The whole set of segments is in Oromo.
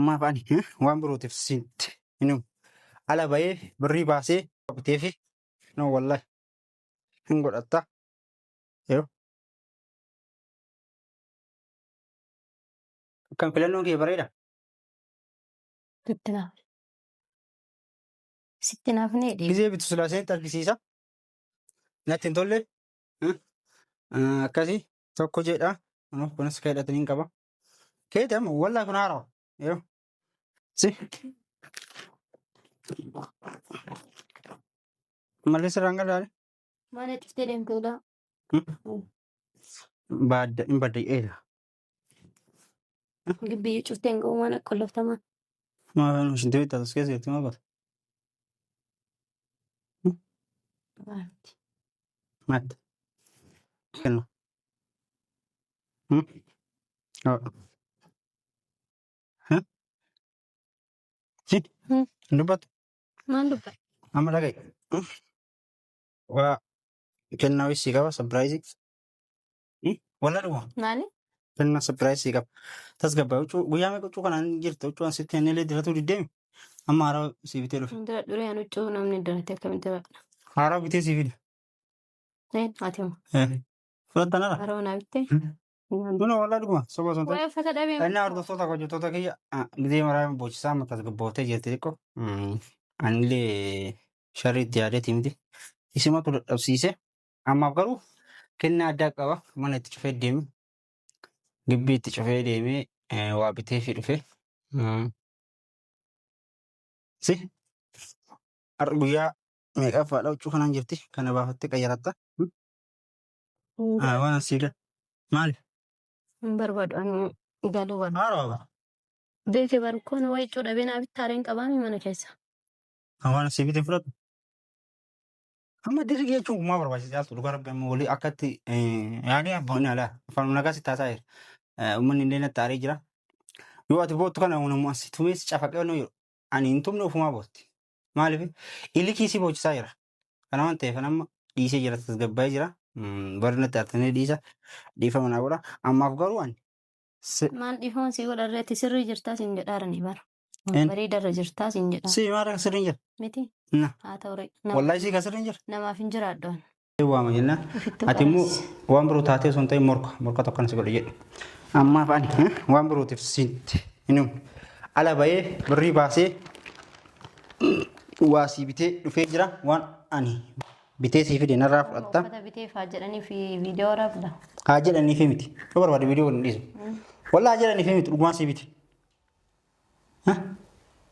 Ammaaf ani waan birootiif sitti hin himu. Ala bahee birrii baasee biteefi no wallahi hin godhatta. Yoo. Kan filannoon kee bareeda. Sitti naaf. Sitti naafnee dhiiba. Gizee bitu silaa isinitti argisiisa. Natti hin tolle. Akkasii tokko jedha. Kunis kan hidhatanii hin qaba. Keeti amma wallaahi kun haarawa. Yoo. Si. Malli sirraan galaale. Mana cuftee deemtuudha. Baadda hin badda eela. Gibbii cuftee hin ga'u mana qolloftamaa. Maafaan isheen ta'e as keessa jirti maa goota? Maamti. Maatti. Kennu. Hmm? Oh. Huh? Si? Hmm. Hin dubbattu? Maal dubbata? Amma dhaga'i. Hmm? Waa kennaa wayii sii qaba sapiraayizii. Hmm? Walla dhuguma. Maali? Kennaa sapiraayizii sii qaba. Tasgabbaa'e huccuu guyyaa meeqa huccuu kanaan jirta huccuu an sitti kennellee diratuu diddeemi. Amma haaraa sii bitee dhufe. Dira duree an huccuu namni dirate akkamitti diradha? Haaraa bitee sii fide. Een ati hoo? Eh. Fudhattan ara. Haroo naa bittee? Kun walaa dhuguma soba osoo hin ta'in. Waa'ee uffata dhabee Inni hordoftoota hojjettoota kiyya gizee maraa bochisaa amma tasgabbooftee jirti xiqqoo. Anillee sharrii itti yaadeeti miti. Isimatu dadhabsiise. Ammaaf garuu kennaa addaa qaba. Mana itti cufee deeme. Gibbii itti cufee deemee waa bitee fi dhufe. Si har'a guyyaa meeqaffaadha huccuu kanaan jirti kana baafattee qayyaratta. Waan asii gad maali? Hin barbaadu ani galuu barbaadu. Haaroo ba? Beeke barkoon wayii huccuu dhabee naa bittaareen qabaami mana keessa. Waan asii bitee fudhatu. Amma dirri jechuun maa barbaachisa caaltu dhugaa rabbi amma walii akkatti yaadee abboonni alaa afaan nagaa si taasaa jira. Uummanni illee natti aaree jira. Yoo ati boottu kana nama si tumee si cafaqee waan jiru ani hin tumne ofumaa bootti. Maaliif ilikii si boochisaa jira. Kana waan ta'eef amma dhiisee jira tasgabbaa'ee jira. Warri natti aartanii dhiisa dhiifama naa godha. Ammaaf garuu ani Maal dhiifama sii godha irratti sirrii jirtaa siin jedhaarani bara. Een. Bareedarra jirtaa siin jedhaa. Si maal akka sirriin jira? Miti? Na. Haa ta'u ree. Wallaahi si ka sirriin jira. Namaaf hin jiraadhu ani. Waama jennaan. Ofitti Ati immoo qaraasi. waan biroo taatee osoo hin ta'in morka morka tokko si godhe jedhe. Ammaaf ani waan birootiif sitti hin himu. Ala bahee birrii baasee waa sii bitee dhufee jira waan ani bitee sii fide narraa fudhatta. Uffata bitee faa jedhanii fi viidiyoo waraabda. Haa jedhaniifi miti. Yoo barbaade viidiyoo waliin dhiisu. Wallaahi haa jedhaniifi miti dhugumaan sii bite.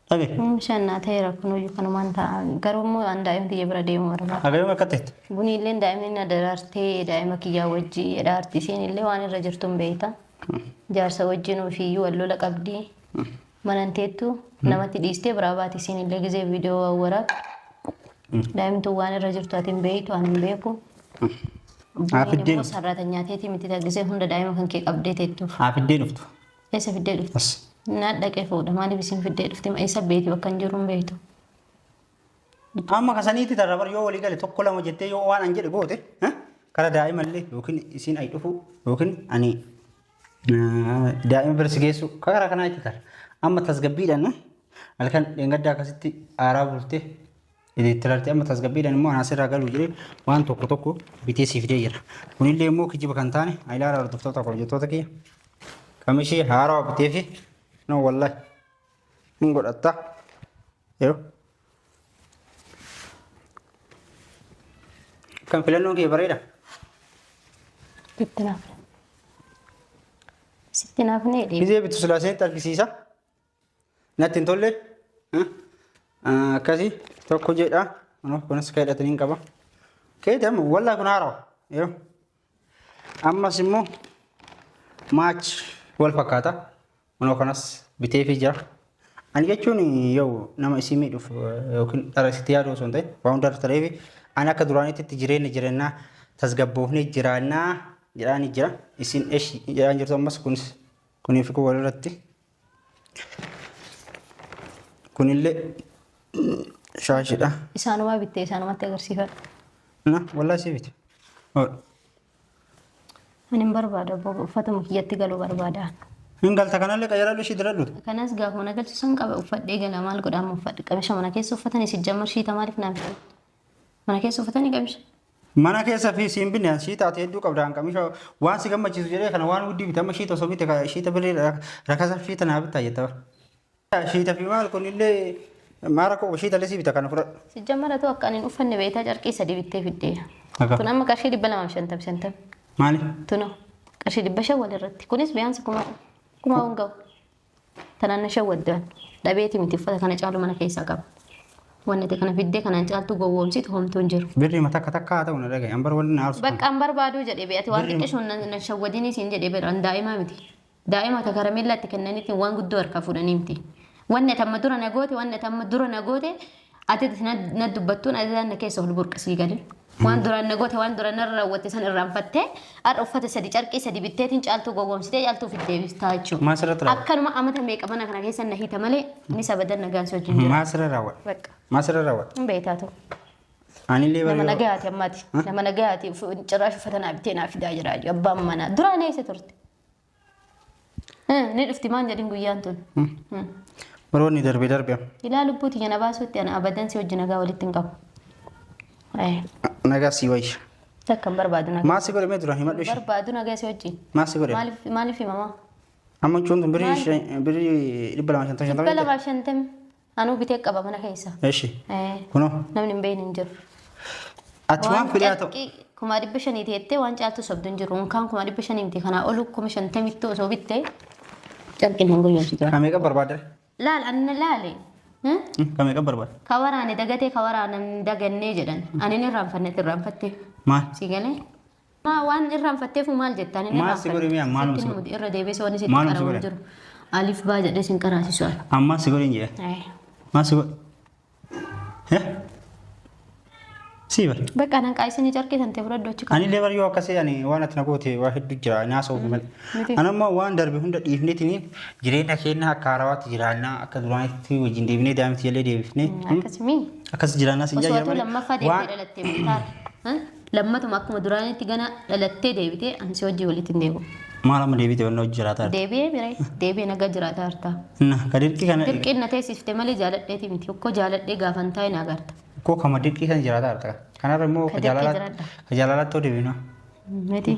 Dhabe. Bishaan naa ta'eera kunuyyuu kanumaan ta'a. Garuu immoo an daa'ima kiyya bira deemuu barbaada. Hagayuu akka ta'etti. Bunii illee daa'imni na daraartee daa'ima kiyyaa wajji jedhaarti. Isiin illee waan irra jirtu hin beekta. Jaarsa wajjin ofiiyyuu wal lola qabdi. Mana hin teettu namatti dhiistee biraa baati isiin illee gizee viidiyoo waan waraabdu. Daa'imtuun waan irra jirtu ati hin beektu ani hin beeku. Haa Buniin fiddee immoo dhuftu. sarraatanyaa teetii miti gizee hunda daa'ima kan kee qabdee teettuuf. Haa fiddee dhuftu. Eessa fiddee dhufte? As. Naan dhaqee fuudha. Maaliif isin fiddee dhufte? Eessa beeti bakka hin jiru hin beektu. Amma kasaniitti tarra bar yoo walii gale tokko lama jettee yoo waan an jedhe goote kara daa'imallee yookiin isiin ay dhufu yookiin ani daa'ima bira si geessu karaa kanaa itti tarra. Amma tasgabbiidhaan halkan dheengaddaa akkasitti aaraa bultee itti rarte amma tasgabbiidhaan immoo anaa sirraa galuu jedhee waan tokko tokko bitee siif fidee jira. Kunillee immoo kijiba kan taane ilaala hordoftoota hojjettoota kiyya. Qamishii haarawaa bitee fi no wallahi hin godhatta. Yeroo kan filannoon kee bareeda. Sitti naafne. Sitti naafne dhiiba. Gizee bitu silaa isinitti argisiisa. Natti hin tolle. Akkasii tokko jedha. Kunis kan hidhatanii hin qaba. Keeti amma wallaahi kun haarawa. Yeroo Ammas immoo maach wal fakkaata. Kunoo kanas biteefii jira. Ani jechuun yoo nama isii miidhuuf yookiin dhara isitti yaadu osoo hin ta'in waan hundarra tareefi ani akka duraanitti itti jireenya jireenyaa tasgabboofnee jiraannaa jedhaanii jira. Isin eshi jedhaan jirtu ammas kunis kunii fi kun walirratti. Kunillee shaashiidha. Isaanumaa bittee isaanumatti agarsiifadhu. Na wallahi si bite. Ani hin barbaadu abbo uffatuma kiyyatti galuu barbaada. Hin galta kanallee qayyaradhu ishii diradhu. Kanas gaafa mana galchu san qaba uffadhee gala maal godha amma uffadhe qamisha mana keessa uffatanii si jammar shiita maaliif naaf fidan? Mana keessa uffatanii qamisha. Mana keessa fi siin binne shiita ati hedduu qabda an qamisha waan si gammachiisu jedhee kana waan huddii bite amma shiita osoo bite shiita birrii rakasa shiita naa bittaa jetta bara. Shiita fi maal kun illee maara koo shiita illee si bita kana fudhadhu. Si jammar atu akka ani hin uffanne beektaa carqii sadi bittee fiddee. Akka. Kun amma qarshii 250 50. Maali? Tuno qarshii 500 walirratti. Kunis biyaansi kuma hin ga'u. Tanaan na shawwaddan. Dhabeeti miti uffata kana caalu mana keessaa qaba. Wanni ati kana fiddee kanaan caaltu gowwoomsitu homtuu hin jiru. Birrii ma takka takka haa ta'u na dhagaye. An bar wanni na aarsu. Bakka an barbaaduu jedhe bee ati waan Birrii- xiqqishuun na shawwadinii siin jedhe bee an daa'imaa miti. Daa'ima ta karameellaa itti kennanitti waan guddoo harkaa fuudhanii miti. Wanni ati amma dura na goote wanni ati amma dura na goote ati na dubbattuun ati na keessa ol burqisii gali. Waan duraan na goote waan duraan narra raawwatte san irraanfattee har'a uffata sadi carqii sadi bitteetiin caaltuu gowwoomsitee caaltuu ofitti deebistaa jechuudha. Maal sirratti raawwate? Akkanuma amata meeqa mana kana keessa na hiita malee ni sabadan nagaan si wajjin jira. Maal sirra raawwate? Bakka Maal sirra raawwate? hin beektaa ta'u. Anillee Nama bari nagayaati ammaati. Nama nagayaati ciraash uffata naa bitee naa fidaa jira abbaan manaa. Duraan eessa turte? Ni dhufti maan jedhin guyyaan tun. Baroonni darbee darbee. Ilaa lubbuu tiyya na baasuutti ana abadan si wajji nagaa walitti hin qabu. Nagaa si wayya. Takka hin barbaadu nagaa. Maal si godhe mee duraan himadhu ishee. Barbaadu nagaa si wajjin. Maal si godhe? Maaliif maaliif himamaa? Amma jechuun tun birrii 250 Dhibba lamaaf shantami. Anuu bitee qaba mana keessa. Eshi. Kunoo. Namni hin beekne hin jiru. Ati waan fedhe haa ta'u. carqii 500,000 teettee waan caaltu sobdu hin jiru. Unkaan 500,000 miti kanaa olu 50,000tti osoo bitte carqiin hin guyyoomsitu. Ka meeqa barbaadde? Laal anna laale. Ka meeqa barbaadde? Ka waraane dagatee ka waraana dagannee jedhan. Ani hin irraanfannetti irraanfatte. Maal? Si galee? Maa waan irraanfatteefu maal jetta? Ani hin Maal si godhe mi'a? Maaluma si Sitti godhe? himu irra deebi'ee wanni sitti Maaluma si qaramu hin godhe? jiru. Alif baa jedhee sin qaraasisu ani. Ammaa si godhe hin jedhe. Maal si godhe? Eh? Sii bara. Bakka nan qaayisinii carqii tantee fudhadhu achi Ani illee bar yoo akkasii ani waan ati na goote waa hedduu jira naasa'uuf malee. Miti. Ani ammoo waan darbe hunda dhiifneetiin jireenya keenya akka haarawaatti jiraannaa akka duraanitti wajjin deebinee daa'imti illee deebifnee. Akkasumii. Akkas jiraannaa sin Osoo jaa atuu jira malee. lammaffaa Waan deebitee dhalattee muktaar. Lammatuma akkuma duraanitti gana dhalattee deebitee ani si wajjin walitti hin deebi'u. Maal amma deebite wanna hojii jiraataa jirta? Deebi'ee miree deebi'ee nagaa jiraataa jirta. Na ka dirqii kana Dirqiin na teessifte malee jaaladheeti miti. Okkoo jaaladhee gaafan taa'e na agarta. Koo kama dirqii sana jiraataa jirta. Kanarra immoo Ka ka dirqii jaalalaatti jiraadha. ka jaalalaatti hoo deebinu. Miti.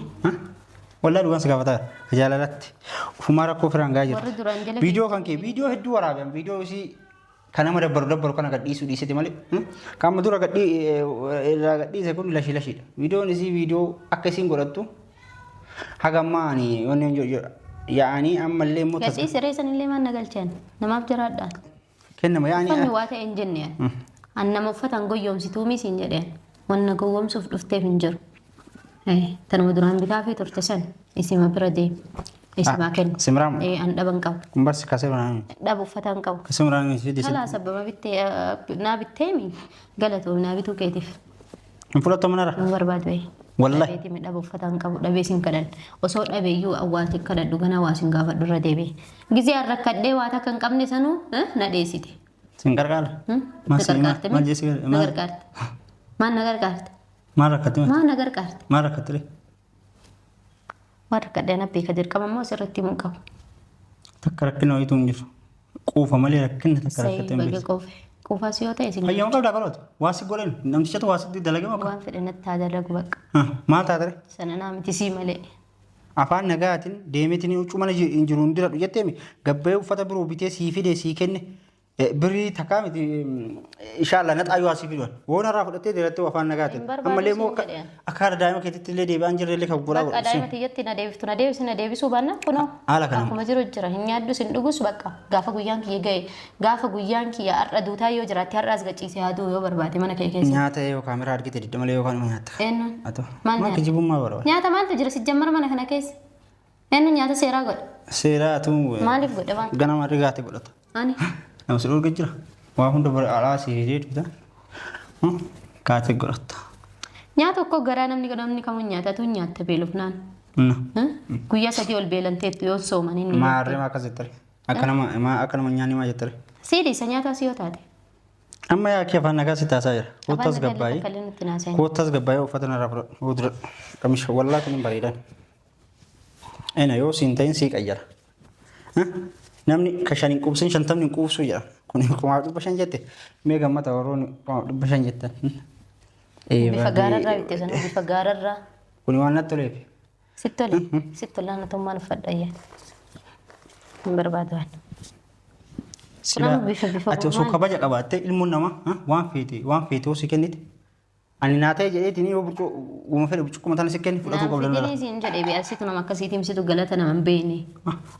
Wallaahi dhugaan si gaafataa jira. Ka jaalalaatti. Ufumaa rakkoo firaan gahaa jirta. Warri duraan jala Viidiyoo kan kee viidiyoo hedduu waraabe viidiyoo isii Kan nama dabbaru dabbaru kana gadhiisuu dhiisete malee. Kan amma dura gadhii irraa gadhiise kun lashii lashiidha. Viidiyoon isii viidiyoo akka isiin godhattu haga ammaa ani wanni hin jedhu yaa'anii ammallee immoo Gadhii siree sanillee maal na galchan namaaf jiraadha. kennama yaa'anii. Uffanni waa ta'e hin jenne ani. An nama uffatan goyyoomsituu mii siin jedheen. Wanna gowwoomsuuf dhufteef hin jiru. Tanuma duraan bitaafii turte san isima bira deemi. Isimaa kenni. Simraa moo? An dhaba hin qabu. Kun barsi kasee banaa. Dhaba uffata hin qabu. Kasee muraan si dise. Kalaa sababa bittee naa bitteemi galatoomi naa bituu keetiif. Hin fudhattu manarra. Hin barbaadu ee. Wallahi. Dhabeeti mi dhaba uffata hin qabu dhabee sin kadhan. Osoo dhabe iyyuu awwaati kadhadhu ganaa waa sin gaafadhu irra deebi'e. Gizee an rakkadhee waa takka hin qabne sanuu na dheessite. Sin gargaara. Na Maal si gargaarte maal jee si na maal gargaarte. Maal na gargaarte? maal rakkatte Maal na gargaarte? maal rakkatte ree? Waan rakkadhee ana beeka dirqama immoo asirratti himuu qabu. Takka rakkina wayiitu hin jiru. Quufa malee rakkina takka Sayii rakkattee hin baga beektu. quufe. Quufaas yoo ta'e isin Fayyama qabdaa qarooti. Waa si godhan namtichatu waa sitti dalage moo waan fedhe natti haa dalagu bakka. Maal taate ree? Sana naa miti sii malee. Afaan nagaatiin deemeetiin huccuu mana hin jiru hin diradhu jetteemi gabbee uffata biroo bitee sii fide sii kenne Birrii takkaa miti inshallah naxaa yoo asii fiduwan. Woon irraa fudhattee deerattee afaan nagaatiin. Hin barbaadu Ammallee immoo siin akka jedhe. akka haadha daa'ima keetitti illee deebi'aan jirre illee kan godhaa Bakka godhu. daa'ima tiyyatti na deebiftu na deebisi na deebisuu baannaan kunoo Haala kanaan. akkuma jiru jira hin nyaadhus hin dhugus bakka gaafa guyyaan kiyya ga'e gaafa guyyaan kiyya har'a duutaa yoo jiraatte har'a as gaciisee haa du'u yoo barbaade mana kee keessa. Nyaata yoo kaameraa argite didda malee yookaan ima nyaatta. Eenyuun? Atoo. Maal Maal nyaata? kijibummaa barbaada. Nyaata maaltu jira si jammara mana kana keessa? Eenyu nyaata seeraa godha? Seeraa atuu Maaliif godha waan? ganama rigaate godhata. Ani Nama si dhorge jira. Waa hunda bara alaa si fidee dhufta. Kaatee godhatta. Nyaata tokko garaa namni namni kamuu nyaata atuu nyaatta beelofnaan. Na. Guyyaa sadii ol beelanteettu yoo sooman inni. Maarree maa akkas jettare? Akka nama maa akka nama nyaanni maa jettare? Sii dhiisa nyaataa si yoo taate. Amma yaa kee afaan nagaa si taasaa jira. Koottas Afaan nagaa illee gabbaayee. takka illee nutti hin haasa'in. Koottas gabbaayee uffata narraa fudhadhu. Hoo dura qamisha wallaa kun hin bareedan. Ena yoo siin ta'in sii qayyara. Namni ka shan hin quubsin shantamni hin quubsuu jedha. Kun 5,500 jette. Mee gammata warroonni 5,500 jettan. Bifa gaararraa bitte sana bifa gaararraa. Kun waan natti toleef. Sitti tole. Sitti tolaan atummaan uffadha ayyaa. Hin barbaadu waan. Sila amma bifa bifa ati osoo maal? kabaja qabaatte ilmoon namaa waan feete waan feete yoo si kennite ani naa ta'e jedheetiin yoo burcuu uuma fedhe burcuqquma tana si kenne fudhatuu Naan qabda fidinii nara. siin jedhe be'asitu nama akkasiitii misitu galata nama hin beekne.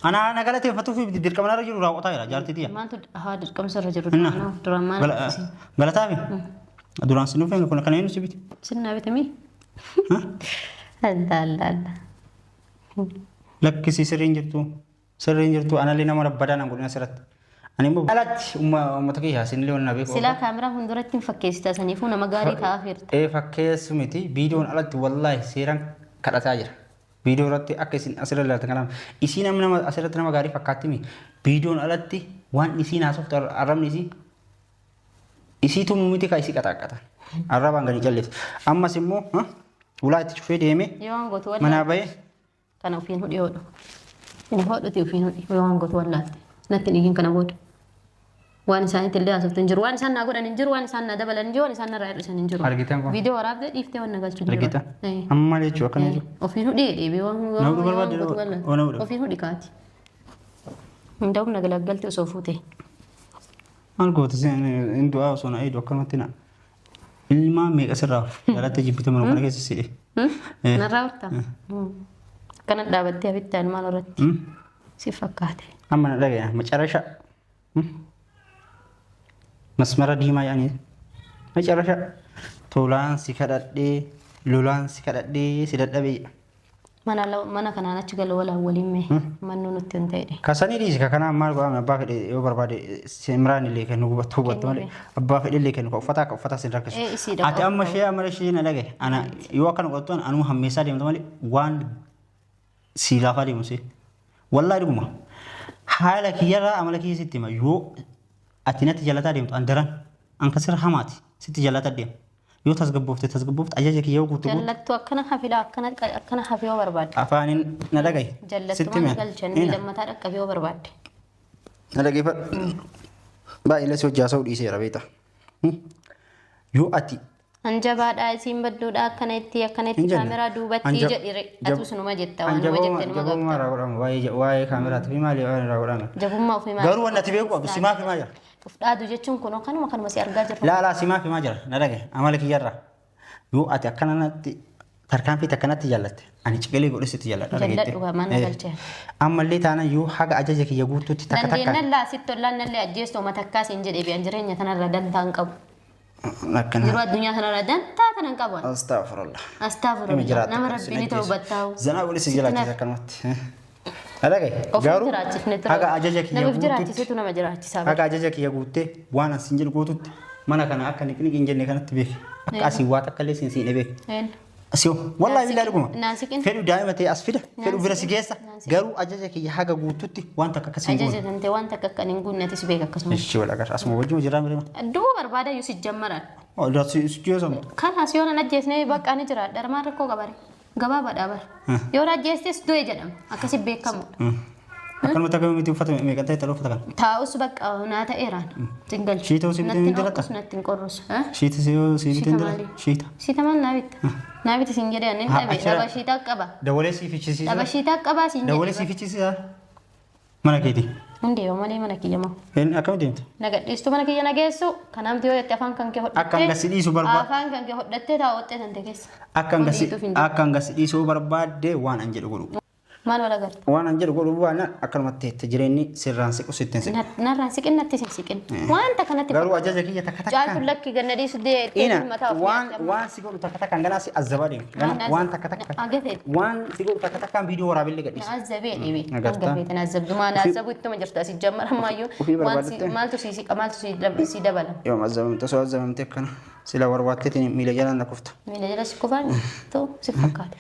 Anaa na galateeffatuu fi dirqama narra jiru raawwataa jira jaartii tiyya. Maaltu haa dirqamsa irra jiru Inna. duraan maal akkasii? Galataafi? Duraan si nuuf kun kana eenyu si bite? Sinnaa bitamii? Alla alla alla. Lakkisii sirriin jirtu. Sirriin jirtu anallee nama rabbadaa nan godhin asirratti. Ani immoo alatti uummata kiyya isinillee waan na beeku. Silaa kaameraa fuulduratti hin fakkeessita saniifuu nama gaarii ta'aa feerta. Ee fakkeessu miti viidiyoon alatti wallaahi seeraan kadhataa jira. Viidiyoo irratti akka isin asirra ilaaltan kanaaf isiin amma nama asirratti nama gaarii fakkaatti mi viidiyoon alatti waan isiin haasoftu arrabni isii isii tumuu miti ka isii qaxaaqxatan arrabaan gadi calleessu. Ammas immoo ulaa itti cufee deemee Yoo waan gootu manaa wallaalte bahee kana ofiin hudhi hodhu. Hin hodhuti ofiin hudhi yoo waan gootu wallaalte. Natti hin iyyin kana booda. Waan isaanitti illee haasoftu hin jiru. Waan isaan naa godhan hin jiru. Waan isaan naa dabalan hin jiru. Waan isaan narraa hir'isan hin jiru. Argitan kun? Viidiyoo waraabdee dhiiftee waan na galchu hin jiru. Argitan? Eh. Amma maal jechuu akkana jechuudha? Ofiin hudhi jedhee waan Na hudhuu waan barbaadde gootu oo wallaalte. na hudhu? Ofiin hudhi kaati. Hundaa'uuf na galaggalti osoo fuute. Maal goota hin du'aa osoo na eedu akkanumatti na ilmaa meeqa sirraa jalatte jibbite mana kana keessa sidhe. Narraa horta. Akkana dhaabattee abidda ilmaan irratti si fakkaate. Amma na dhagaya macarasha masmara diimaa yaanii macarasha tolaan si kadhadhee lolaan si kadhadhee si dadhabee jedha. Mana mana kanaan achi galu wala waliin mee mannuu nutti hin ta'e. Kasanii dhiisi ka kanaan maal godhame abbaa fedhe yoo barbaade simraan illee kennu hubattu hubattu malee abbaa fedhe illee kennu ka uffataa ka uffataa sin rakkisu. Ee, isiidha Ati amma ishee amala ishee na dhagaye ana yoo akkana godhattu anuma hammeessaa deemtu malee waan sii laafaa deemu see. Wallaahi dhuguma haala kiyyarraa amala kiyya sitti hima yoo ati natti jalataa deemtu an daran an kasirra hamaati sitti jalataa deema. Yoo tasgabboofte tasgabboofte ajaja kiyya yoo guutte guutte. Jallattu akkana hafila akkana akkana hafi yoo barbaadde. Afaanin na dhagahi. Jallattu Sitti mana hime. galchan Ina. lammataa dhaqqabi yoo barbaadde. Na dhageeffadhu. Baay'ee si hojii haasa'uu dhiiseera beekta. Yoo ati An jabaadhaa isiin badduudha akkana itti akkana hin itti jenne. kaameraa duubatti An jab- jedhi jab- atuu sunuma jetta An waanuma jabuma jette numa jabummaa gaafta. irraa godhama waa'ee waa'ee kaameraatii fi maali waan irraa godhama. Jabummaa ofii maal? Garuu wanni ati beeku qabdu simaaf himaa jira. Of dhaadu jechuun kun kanuma kanuma si argaa jirru. Laa laa simaaf himaa jira na dhagaye amala kiyyarraa. Yoo ati akkana natti tarkaanfii takka natti jaallatte ani ciqilee godhe sitti jaalladha Jalladhu gaa maal na galchee. Ammallee taanaan yoo haga ajaja kiyya guutuutti takka takka Dandeennan laa sitti ollaan nallee ajjeestu oma takkaa siin jedhee bi'an jireenya tanarra dantaa hin qabu. Akkana. Yeroo addunyaa tanarra dantaa tana hin qabu. ani. Astaghfirullah. Nama Astaghfirullah. jiraatu Nama kan si rabbiin ni ajjeesu. tawbattaa'u. Zanaa godhe si jiraachisa akkanumatti. Dhagaye Of garuu jiraachifne ture. haga ajaja kiyya Nama of guututti jiraachisutu nama jiraachisaa. haga ajaja kiyya guuttee waan asin jedhu guututti mana kana akka niqniqi hin jenne kanatti beeki. Akka asii waa takka illee siin siine beeki. Een. Asii wallaahi billaahi dhuguma. Naan siqin. Fedhu daa'ima ta'e as fida fedhu bira si geessa Naan siqin. garuu ajaja kiyya haga guututti waan takka akka siin Ajaja guune. tantee waan takka akka hin guunne atis beeka akkasuma. Ishii wal agarra asuma wajjin jiraa mirima. Du'uu barbaada iyyuu si jammaran. Si jeesamu. Kanaas yoo nan ajjeesne bakka ni jiraadha. Armaan rakkoo qabare. Gabaabaadha bara. Yoo na ajjeestes du'e jedhama. Akkasi beekamudha. Akkanumatti akka miti uffata meeqan ta'e uffata kana. Taa'us bakka naa ta'eeraan. Sin galchu. Shiita osoo bitee Natti hin hin ho'us natti hin qorrus. Eh? Shiita si yoo si bitee Shiita hin dira. maali? Shiita. Shiita maal naa bitta? Naa bitti siin jedhee ani Ha, dhabe. achirra- Dhaba shiitaa qaba. Dawalee si fichisiisa. Dhaba shiitaa qabaa siin Dawalee jedhee. si fichisiisa. Mana keeti. Hundi yoo malee mana kiyya moo. Inni akkam deemta? Na gadhiistu mana kiyya na geessu. Kanaaf yoo jette afaan kan kee hodhattee. Akka hanga si dhiisu barbaad- Afaan kan kee hodhattee taa'ottee tante keessa. Akka hanga si Hundi hin jiru. akka hanga si dhiisuu barbaadde waan an jedhu godhu. Maal wal agarta? Waan an jedhu godhu baannaan akkanumatti teette jireenyi sirraan siqu sitti hin siqu. Narraan siqin natti sin siqin. Wanta kanatti Garuu ajaja kiyya takka Caaltuun takkaan. lakki ganna dhiisu deettee Ina mataa ofii waan nyaatti amma. waan si godhu takka takkaan ganaa si azzabaa deemu. Gana Waan waan takka takka. Agafeet. Waan si godhu takka takkaan viidiyoo waraabillee gadhiisa. Na azzabee dhibe. Agartaa. Hanga feete na azzabdu. Maa na azzabu ittuma jirta asii jammara ammayyuu. Ofii Waan si barbaadatte. maaltu si siqa maaltu si dabala. Yoom azzabamte osoo azzabamte akkana sila warwaatteetiin miila jalaan na kufta. Miila jala si kufaan ta'u si fakkaata.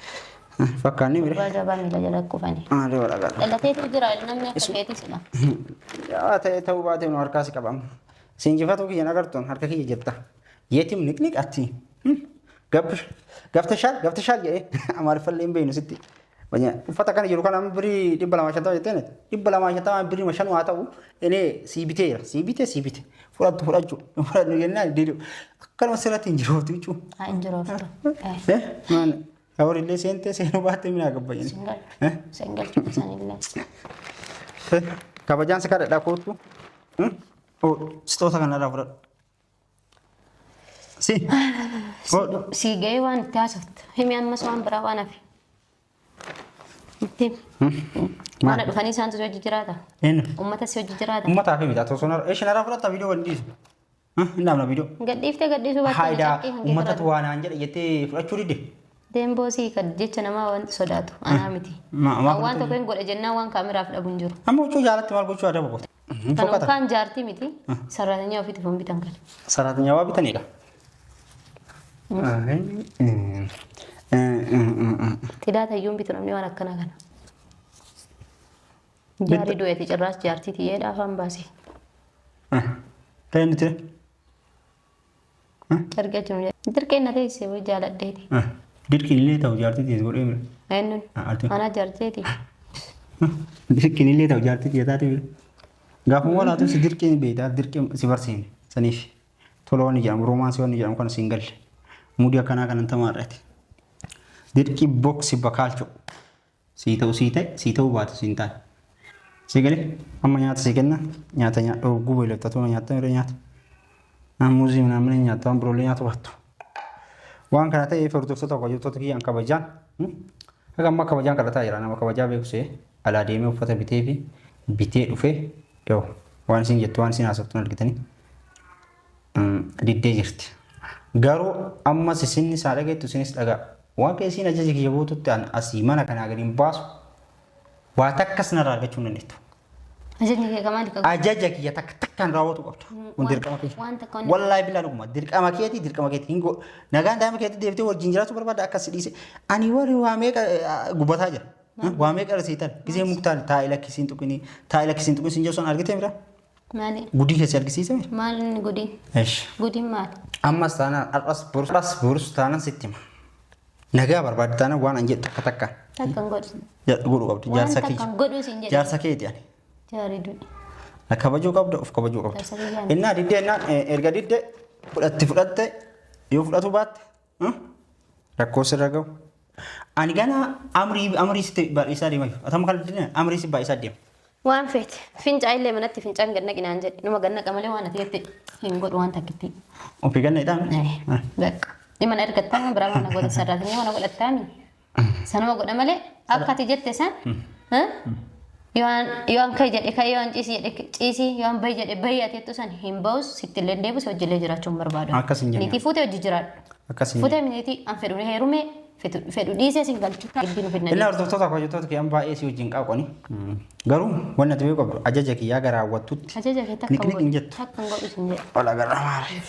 Fakkaanni mire. Gurbaa jabaa miila jala kufanii. Maali wal agarra. Dhalateetu jira namni akka keetii sila. Yaa ta'e ta'uu baatee nu harkaa si qabama. Si injifatuu kiyyan agartuun harka kiyya jirta. Yeetim niqniq atti. Gaftashaal gaftashaal jedhee amaariffallee hin beeknu sitti. Uffata kana jiru kana birrii 250 jetteen 250 birrii 5 haa ta'u inni sii biteera sii bite sii bite fudhattu fudhachuu fudhadhu jennaan didu akkanuma sirratti hin jirooftu jechuudha. Haa hin jirooftu. Eh maal horillee seentee seenuu baattee minaa gabba jenna. Singal. Singal sanillee. Kabajaan si kadhadhaa kootu. Sitoota kanarraa fudhadhu. Si. Si ga'ee waan itti haasoftu. Himi ammas waan biraa waan hafe. Itti mana dhufanii isaantu si hojii jiraata. Eenyu? Uummata si hojii jiraata. Uummataa fi miti osoo narra isheen narraa fudhatta viidiyoo wal dhiisu. Hin dhaabna viidiyoo. Gadhiiftee gadhiisuu baattee Haayidaa carqii kan uummatatu waan aan jedhe jettee fudhachuu didde. Deemboo sii kan jecha namaa wanti sodaatu anaa miti. Maal Waan tokko hin godhe jennaan waan kaameraaf dhabu hin jiru. Amma huccuu jaalatti maal gochuu adaba goota? Kan yookaan jaartii miti sararatanyaa ofiitiif hin bitan kana. Sararatanyaa waa bitanidha. Xidaata iyyuu hin bitu namni waan akkanaa kana. Jaarii du'eeti cirraas jaartii tiyyeedha afaan baasee. Ta'e nuti. Carqee achuma dirqeen na teessee wayii jaaladheeti. Dirqiin illee ta'u jaartii teessi godhee bira. Eenyuun? Anaa jaarteeti. Dirqiin illee ta'u jaartii tiyya taate bira. Gaafuma walaatu si dirqiin beektaa dirqiin si barsiifne saniif tola wanni jedhamu roomaansii wanni jedhamu kana siin galle muudii akkanaa kanan tamaarrate. Dirqii boksi bakaalcho sii ta'u sii ta'e sii ta'uu baatu siin taane. Sii galee amma nyaata sii kenna nyaata nyaadhu guba ilaaltatu nyaata yeroo nyaata. Muuzii minaamin nyaata waan biroollee nyaatu baattu. Waan kana ta'eef hordoftoota kabajattoota kiyyaan kabajaan haga ammaa kabajaan kadhataa jira nama kabajaa beekusee alaa deemee uffata bitee fi bitee dhufee yoo waan isin jettu waan isin haasoftu argitanii diddee jirti. Garuu ammas isin isaa dhageettu isinis dhagaa waan kee isiin ajaja kiyya guututti an asii mana kanaa gadi hin baasu waa takkas narraa argachuu hin dandeettu. Ajajni kee kamaan kan Ajaja kiyya takka takkaan raawwatu qabda. Kun dirqama kee. waan takka wanni Wallaahi billaa dhuguma dirqama keeti dirqama keeti hin go nagaan daa'ima keetti deebitee wajjin jiraachuu barbaadda akkas si dhiise ani warri waa meeqa gubataa jira. Waa meeqa rasiitan gisee muktaan taa'ee lakkisiin tuqinii taa'ee lakkisiin tuqinii siin jedhu argitee mira maali? gudii keessi argisiise mira. Maal inni gudiin? Eesh. Gudiin maali? Ammas taanaan har'as borus borus taanaan sitti hima. Nagaa barbaadde taanaan waan an jedhu takka takka Takka hin godhu. godhu qabdu Waan jaarsa takka kiyya. hin godhu siin jedhe. Jaarsa keeti ani. Jaarii du'e. Na kabajuu qabda of kabajuu qabda. Jaarsa kiyyaan. Innaa diddee innaan erga diddee fudhatti fudhatte yoo fudhatu baatte rakkoo sirra gahu. Ani gana amrii amrii sitti baay'isaa deema jiru. Atama kana diddee amrii si baay'isaa deema. Waan feete. Fincaa illee manatti fincaan gad naqi naan jedhe. Numa gad naqa malee waan ati jette hin godhu waan takkitti. Ofii ganna hidhaan. Bakka. Dhimma na ergattaa biraa mana godha sarraatanii mana godhattaami. Sanuma godha malee akka ati jette san yoo an kai jedhe kai yoo an ciisi jedhe ciisi yoo an bahi jedhe bahi ati jettu san hin bahus sitti illee hin deebisu hojii illee jiraachuu hin barbaadu. Akkas hin jenne. Niitii fuutee hojii jiraadhu. Akkas hin Fuutee niitii an fedhu heerume fedhu dhiisee sin galchu. Giddi nu fidna. Inni hordoftoota kabajattoota kiyyaan baay'ee si wajjin qaaqoni. Garuu wanni ati beeku qabdu ajaja kiyyaa gara raawwattutti Ajaja kee takka niqniq hin jettu. Takka hin godhu sin jedhe. Wal agarra maali?